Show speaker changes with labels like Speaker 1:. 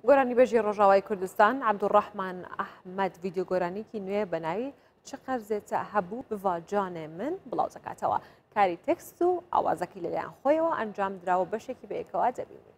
Speaker 1: گۆرانیبێژی ڕۆژاوای کوردستان عەبدولڕەحمان ئەحمەد ڤیدیۆ گۆرانیکی نوێ بە ناوی چ قەرزێتە هەبوو بڤا جانێ من بڵاو دەکاتەوە. کاری تێکست و ئاوازەکەی لەلایەن خۆیەوە ئەنجام دراوە بەشێکی بەیەکەوە دەبینین.